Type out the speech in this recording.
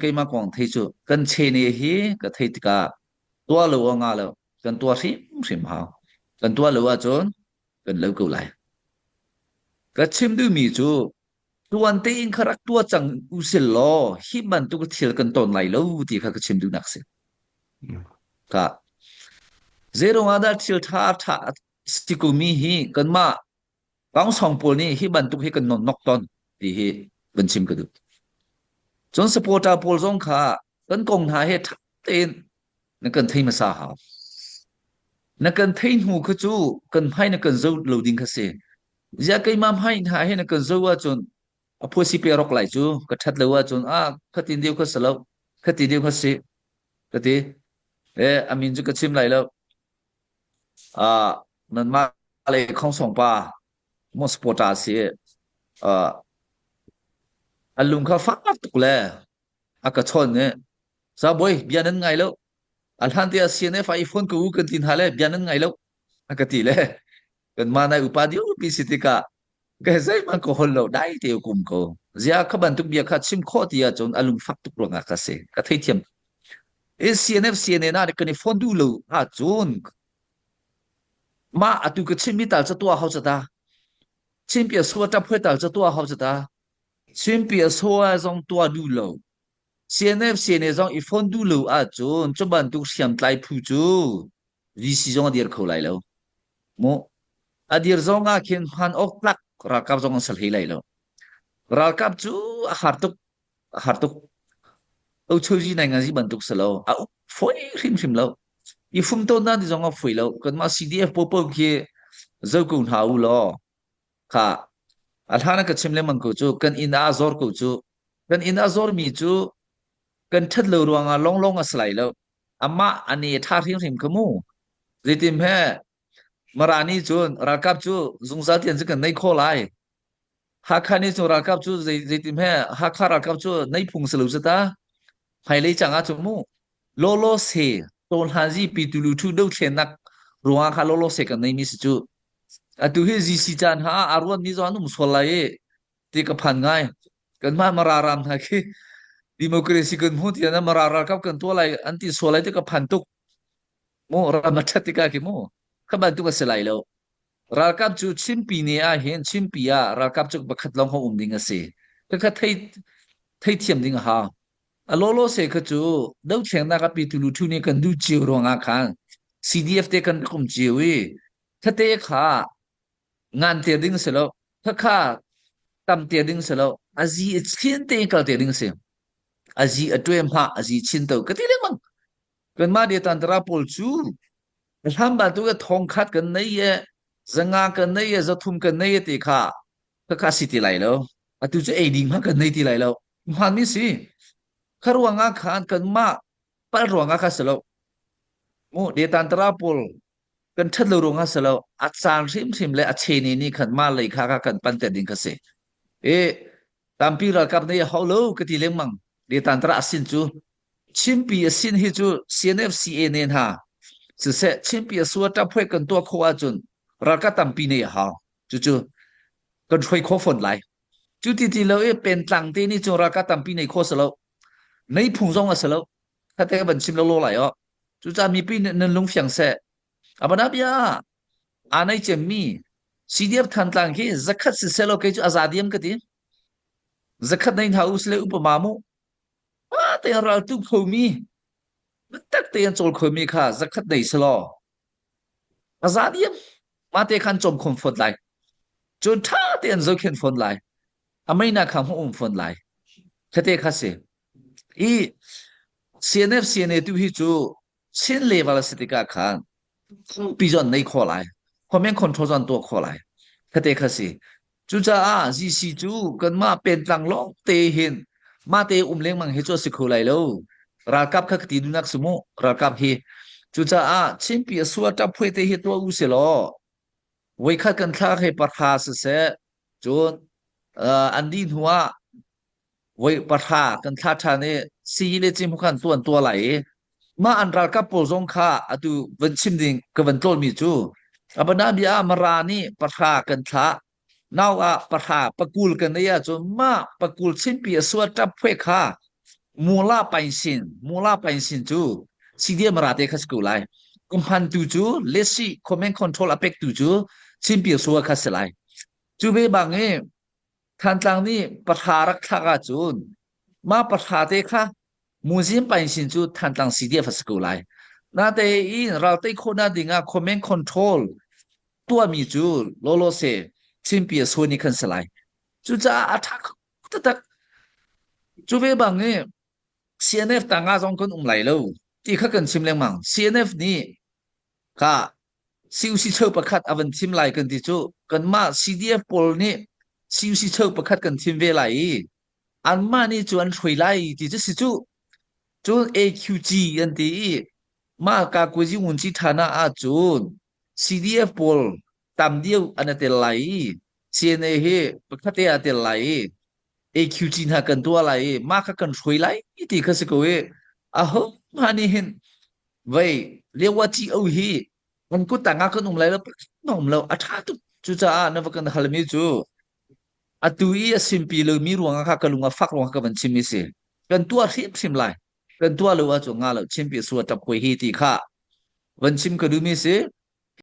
Keimah kong thei cu kan chene hi ka thei tikah tuah lo a nga lo. Kan tuah hrimhrim hau. Kan tuah lo ahcun kan lo ko lai. Ka chim duhmi cu tuan tein kha rak tuah cang usil law hi bantuk thil kan ton lai lo ti kha ka chim duhnak si. Ka zeiruang ah dah thil tha tha si ko mi hi kanmah Kangsong pawl nih hi bantuk hi kan nok ton ti hi van chim ka duh. Cun supporter pawl zong kha kan kong hna he ṭha tein na kan thei hmasa hau. Na kan thei hnu kha cu kan hmai na kan zo lo ding kha si. Ziah keimah hmai hna he na kan zo ahcun a phuasi pe rok lai cu ka ṭhat lo ahcun ah khatin deu kha si lo khati deu kha si ka ti. Eh a min cu ka chim lai lo. Ah nanmah le khongsong pa maw supporter si uh, a lung kha fak tuk le a ka chawn i Zabawi bia nan ngai lo a hlan te ah CNF ah i phone ko u kan ti hna le bia nan ngai lo a ka ti le kan ma nai upa diu pi si tikah ka zeihmanh ka hol lo dai te kum ko zia kha bantuk bia kha chim khawh ti ahcun a lung fak tuk ruangah ka si ka theithiam i CNF CNA na kan i phone duh lo ahcun mah atu ka chimmi tal ca tuah hau ca ta Chinpi a sua ṭap hoi tal ca tuah hau ca ta Chinpi a sua zong tuah duh lo CNF CNA zong i phone duh lo ahcun cu bantuk hriamtlai phu cu VC zong a dir kho lai lo mu a dir zong ah khin hman awk tlak ralkap zong an sal hlei lai lo ralkap cu a har tuk a har tuk Ochozi nai ngazi bantuk si lo a uk foi hrimhrim lo i fum tawn na ti zong a foi lo kanmah CDF popo khi zo ko hna u law kha a hlan ka chim lengmang ko cu kan inn ah a zor ko cu kan inn a zor mi cu kan ṭhat lo ruangah longlong a si lai lo amah ani ṭha hrimhrim kha mu zeitim he Mara nih cun ralkap cu zungzal tian cu kan nei kho lai Hakha nih cun ralkap cu zei zeitim he Hakha ralkap cu nei phung si lo cu ta hmailei cang ah cu mu lawlaw se tawlhanzi pi tulu thu dothlennak ruangah kha lawlaw se kan nei mi si cu atu hi GC caan ha a ruan mi zong an um sual lai i ti ka phan ngai kanmah Mara ram hna khi democracy kan hmu tiah na Mara ralkap kan tuah lai an ti sual lai ti ka phan tuk mu ram a ṭhat tikah khi mu kha bantuk a si lai lo ralkap cu Chinpi ne ah hin Chinpi ah ralkap cu pakhat lawng ho um ding a si khakha thei theithiam ding a hau a lawlaw se kha cu dothlennak a pitu lu thu nih kan duh cio ruangah khan CDF te kan rak um cio i thate kha ngan te ding si lo khakha tam te ding si lo azi a chin te kal te ding si azi a tuem ha azi chin to ka ti lengmang kanmah de tantara pawl cu hlam ba tu ka thong khat kan nei ye zanga kan nei ye zathum kan nei ye ti kha khakha si ti lai lo atu cu ei ding ma kan nei ti lai lo hman mi si kha ruangah khan kanmah pal ruangah kha si lo mu de tantara pawl kan ṭhat lo ruangah si lo a caan hrimhrim le a cheni nih khan mah lei kha kha kan pan te ding kha si i tampi ralkap nih a hau lo ka ti lengmang detan tara asin cu Chinpi asin hi cu CNFCA ne hna siseh Chinpi a sua ṭaphuai kan tuah kho ahcun ralkap tampi nei a hau cucu kan hruai kho fawn lai cu ti ti lo i pentlang te nih cun ralkap tampi nei kho si lo nei phung zong a si lo khate ka van chim lo lo lai o Cucaah mipi nih nan lung fiang seh. Abana bia aa nei cemmi CDF Thantlang khi zakhat siseh law kei cu a za diam ka ti. Zakhat nei hna u sile upama mu. Pa tein ral tu khomi biatak tein cawl khomi kha zakhat nei selaw a za diam. Mate khan cawm khom fot lai. Cun ṭha tein zohkhen fawn lai. A meina kha hmu um fawn lai. Khate kha si. I CNF CNA tu hi cu Chin level a si tikah khan pi zon nei kho lai. Comment control zon tuah kho lai. Khate kha si. Cucaah GC cu kanmah pentlang lawng te hin mah te um lengmang hi cu a si kho lai lo. Ralkap kha ka ti dunak si mu. Ralkap hi. Cucaah Chinpi a sua ṭap phuai te hi tuah u si law voikhat kan thlak he parha siseh cun uh, an dih hnu ah voi pahra kan thla ṭhan i sii le cim khan tuan tua lai i mah an ralkap pawl zong kha atu van chim ding ka van tlawlmi cu abana bia mara nih pahra kan thlah nau ah pahra pakul kan nei ahcun mah pakul chinpi a suat ṭap phuai kha. Mula painsin, mula painsin cu CDM rate kha si ko lai. Kumhan tu cu lesi command control a pek tu cu Chinpi Sua kha si lai. Cu ve bang i Thantlang nih pahra rak thlak ahcun mah pahra te kha museum painsin cu Thantlang CDF a si ko lai. Natein ral tei khawhnak ding ah command control tuahmi cu lawlaw se Chinpi Sua nih khan si lai. Cucaah a ṭha kho taktak. Cu ve bang i CNF tangah zong kan um lai lo ti kha kan chim lengmang. CNF nih ka CUC cheu pakhat a van thim lai kan ti cu kanmah CDF pawl nih CUC cheu pakhat kan thim ve lai i anmah nih cu an hruai lai ti cu si cu. Cun AQG an ti i mah Kakuzi Ngunci Thana ahcun CDF pawl tam deuh an i tel lai i CNA hi pakhat te aa tel lai i AQG hna kan tuah lai i mah kha kan hruai lai ti kha si ko i aho hmanh nih hin vei lewa ci o hi kan kut tangah kan um lai lo pakhat um lo a ṭha tuk cucaah na va kan halmi cu atu i a simpi lomi ruangah kha ka lung a fak ruangah ka van chim mi si kan tuah hrimhrim lai kan tuah lo ahcun nga lo chimpi sua ṭap hoi hi ti kha van chim ka duhmi si.